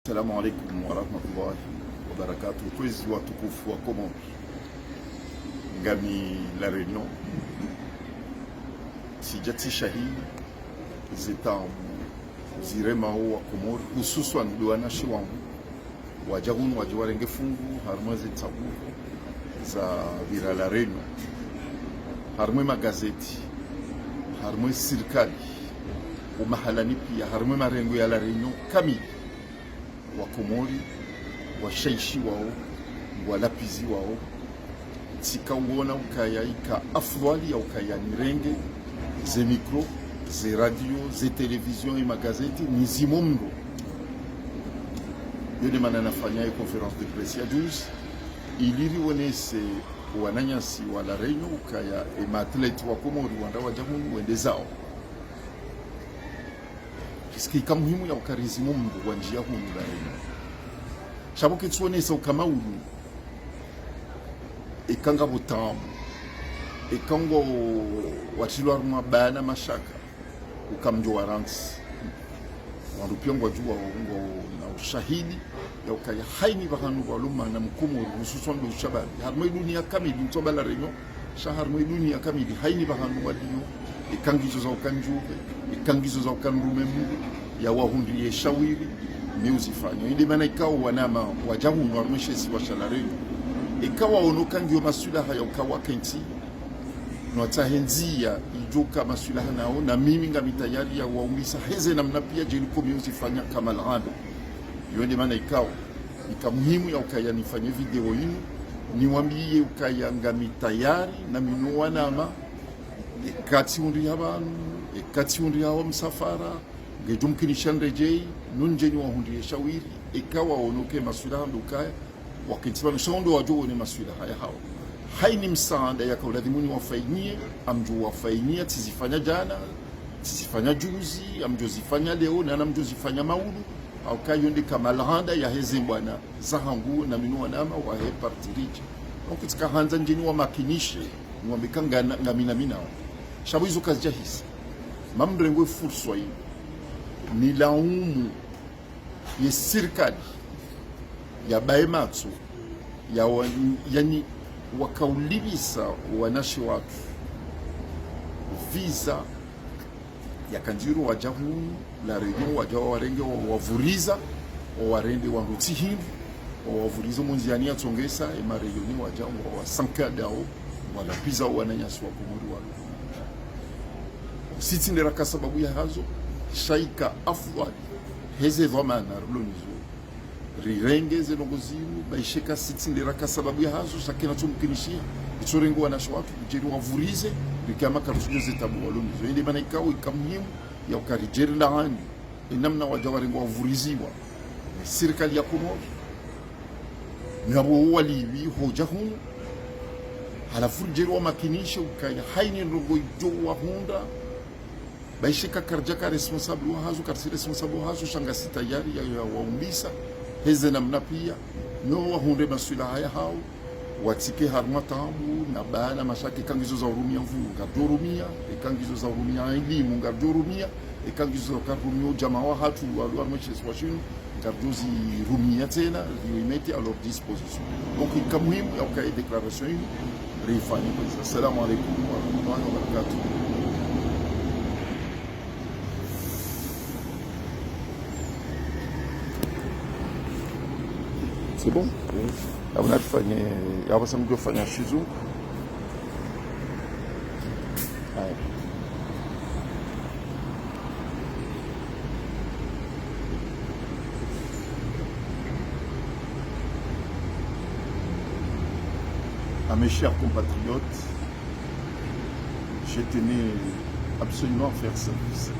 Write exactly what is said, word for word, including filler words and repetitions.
Assalamu alaikum warahmatullahi wabarakatuh. Kwezi watukufu wa Komori, ngami La Réunion. Tsidja tsishahi zetabu ziremao wa Komori, hususwan ndo wanashe wangu, wadja hunu wadje warenge fungu harumwa zetabu za pvira La Réunion, harumwa magazeti, harumwa sirikali, umahalani pia, harumwa marengo ya La Réunion kamili. Wa Komori, washaishi wao, walapvizi wao, tsika uona ukaya ika afdhwali ya ukaya nirenge ze micro, ze radio, ze télévision, e magazeti, nizimo mndro. Yo nde mana nafanya e conférence de presse ya juzi, ili rionese wananyasi wa La Réunion ukaya e ma athlètes wa Komori wandru wadja hunu wende zao. Puisque ika muhimu ya uka rizimo mndru wandjia hunu La Réunion. Sha pvo ketsuonesa uka maudu, eka ngapvo tabu, eka ngo watrilwa harumwa bana mashaka, uka mdjo warantsi. Wandru pia ngwadjuwa, ngwana ushahidi ya ukaya haini pvahanu pvwalo mwana Mkomori, hususwan ndo ushababi, harumwa e dunia kamili, ntsu amba La Réunion, sha harumwa e dunia kamili, haini pvahanu waliyo, eka ngizo za uka ndjuwe, eka ngizo za uka ndrume mndru, ya wahundriye shawiri, mi uzifanya. Inde mana ikao wanama wadja hunu harumwa she isiwa sha La Réunion, eka waono uka ngiyo maswilaha ya uka wakentsi, no watsahe ndzia idjo uka maswilaha nao, na mimi ngami tayari ya waumbisa heze namna pia djeli ko mi uzifanya kama al'ada. Yo nde mana ikao ika muhimu ya ukaya nifanye video inu, niwambiye ukaya ngami tayari, na mi no wanama, eka tsihundriha pvanu, eka tsihundriha ho msafara, ngedjo mkinisha nredjeyi, no ndjeni wahundriye shawiri, eka waono uka e maswilaha ndo ukaya wakentsi pvanu, sha wo ndo wadjo wone maswilaha yahawo. Haini msaada yaka uladhimu niwafanyiye, ngamdjo wafanyiya, tsizifanya djana, tsizifanya juzi, ngamdjo zifanya leo, na ngamdjo zifanya maudu, au ka yo nde kama al'ada ya heze mbwana zahangu na mi no wanama wahe parti ridje. Donc tsika handza ndjeni wamakinishe, niwambe uka ngana, ngami na mi nawo. Sha pvo izo kazidjahisa. Mamrengo e furswa yi, nilaumu ye sirikali ya baye matso, ya wa-, yani, waka ulipvisa wanashe watru visa yaka ndziro wadja hunu La Réunion, wadja wawarenge, wawavuriza, wawarende wandru tsi hindru, wawavuriza mo ndziani yatsongesa, e ma Réunionnais wadja wawasankadao, walapviza wananyasi wa Komori walo. Si tsi nde raka sababu yahazo, sha ika afdhwali, heze dhwamana rilo nizo, rirenge ze ndrongoo zinu, ba ishe ka si tsi nde raka sababu yahazo, sha kena tso mkinishiha, itso rengo wanashe watru, ridje riwavurize, rike hama karitsudjuwa ze tabu walo nizo. Inde mana ikao ika muhimu ya uka ridje rilaani e namna wadja warengwa wavuriziwa ne sirikali ya Komori, na pvo wo walipvi hodja hunu, halafu ridje riwamakinishe ukaya haini ndrongoo idjo wahundra, ba ishe ka karidjaka responsable wahazo, karitsi responsable wahazo, sha ngasi tayari ya, ya waumbisa heze namna pia, no wahundre maswilaha yahawo, watsike harumwa tabu na bala mashaka. Eka ngizo za urumia nvuu, ngaridjo urumia, eka ngizo za urumia elimu, ngaridjo urumia, eka ngizo za uka rurumia udjamaa wahatru walo harumwa she isiwa shinu, ngaridjo zirumia tsena, riwemete à leur disposition. Donc ika muhimu ya uka e déclaration inu rifanye kwezi. Assalamu alaikum warahmatullahi wabarakatuh. C'est bon ? Oui. Apvo narifanye, apvo sa mdjo fanya shizungu. Haya. À mes chers compatriotes, je tenais absolument à faire ce, ce,